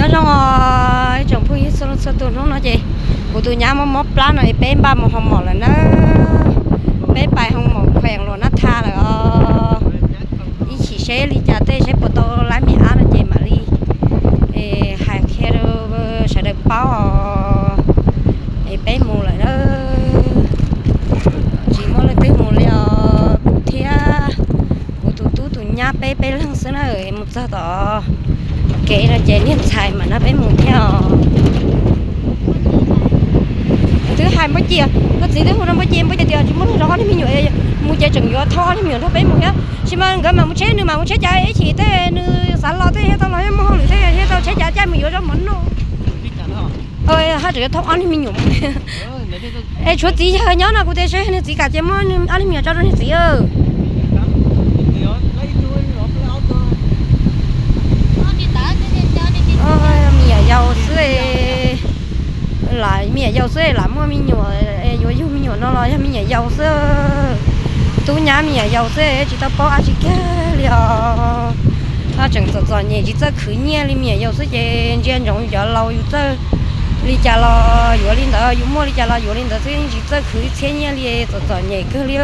Nyob zoo os ib tsoom phooj ywg txhua leej txhua tus, hnub no ces kuv tus nyab mob mob plab no es peb npaj mus hoo mom lawm na. Peb pais hoo mom kheem luam nab tha lawm os. Ib chim seb li cas tej, seb puas tau lab me ab no ces mam li hais qhia rau sawv daws paub os. Es peb mus lawm na. Tsis muaj leej twg mus li os, kuv thiab kuv tus tub tus nyab peb peb leeg xwb na. Mus txog tom kev no ces niag ntxhais mam nrog peb mus thiab os. Twb hais Npauj Ci, koj txiv twb hu rau Npauj Ci, Npauj Ci tias tsis muaj leej rau ob niag me nyuam, mus ces tseem yuav thauj ob niag me nyuam nrog peb mus thiab. Sis mas nkawd mam mus tsheb, nws mam mus tsheb cas ib chim tej nws xav los tej thiaj tau los, muaj hauj lwm tej thiaj tau tsheb cas caij mus yuav zaub mov noj. Haj tseem yuav thauj ob niag me nyuam mus. Es tshuav txiv yawg nyob no kuv tias seb nws txiv kam ces muab ob niag me nyuam tso rau nws txiv. Me nyuam yaus xwb, lam me nyuam yaus xwb lam muaj me nyuam, yuav yug me nyuam no los yog me nyuam yaus xwb. Tub nyab me nyuam yaus xwb tsis tau paub dab tsi kiag li os. Tseem txom txom nyem tsis txawj khwv nyiaj li, me nyuam yaus xwb ces ntsia ntsoov cov laus yus txawj li cas los yuav li ntawd, yus muaj li cas los yuav li ntawd xwb, tsis txawj khwv txhiab nyiaj li, txom txom nyem kawg li.